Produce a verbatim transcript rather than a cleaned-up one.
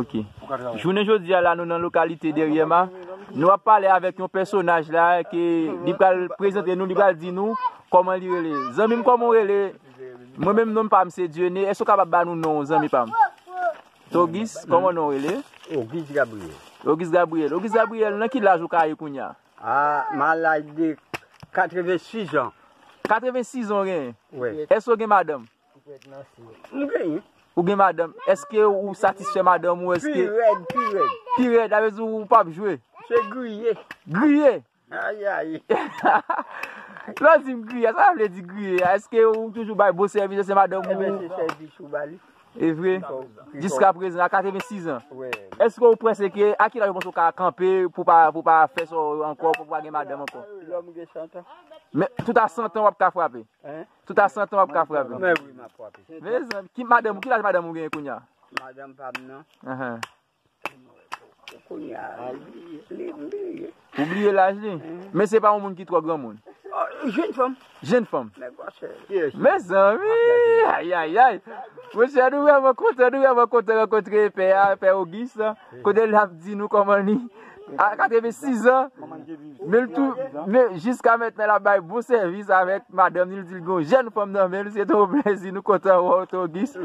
Ok. Jounen jodi a la, nou nan lokalite Dèryèma. Nou ap pale avèk yon pèsonaj la ke li pral prezante nou, li pral di nou kòman li rele. Zanmi m, kòman w rele? Mwen menm, non pa m se Dieune. Èske w kapab ba nou non w, zanmi pa m? Togis, kòman non w rele? Ogis Gabriel. Ogis Gabriel. Ogis Gabriel, nan ki laj ou ka ye kounye a? Ah, m a laj de katrevensis an. Katrevensis an w genyen? Wi. Èske w gen madanm? M genyen. Ou gen madanm? Èske ou satisfè madanm ou? Èske pi rèd, pi rèd. Pi rèd, sa vle di ou p ap jwe? Se griye. Griye? Ayay. Lè w di m griye, sa vle di griye? Èske ou toujou bay bon sèvis, èske madanm ou? Ebyen, se sèvis ou ba li. E vre? Jiska prezan, a katrevensis an. Wi. Èske ou panse ke, a ki laj ou panse ou ka kanpe pou pa, pou pa fè sa ankò, pou pa gen madanm ankò? Lè m gen san tan. Men, tout a san tan w ap ka frape? Hein? Tout a san tan w ap ka frape? Men wi, m ap frape. Mezanmi, ki madanm, ki laj madanm ou genyen kounye a? Madanm pa m nan. Ahan. Kounye a, li bliye. Ou bliye laj li? Men se pa yon moun ki twò granmoun. Oh, jenn fanm. Jenn fanm. Nèg gwasè. Mezanmi! Ayayay! Monchè, nou vrèman kontan, nou vrèman kontan rankontre pè a, pè Ogis. Kote l ap di nou kòman li, a katrevensis an, men l tou, men jiska mentnan l ap bay bon sèvis avèk madanm li, li di l gen yon jèn fanm nan men l, se te yon plezi, nou kontan wè w, Togis.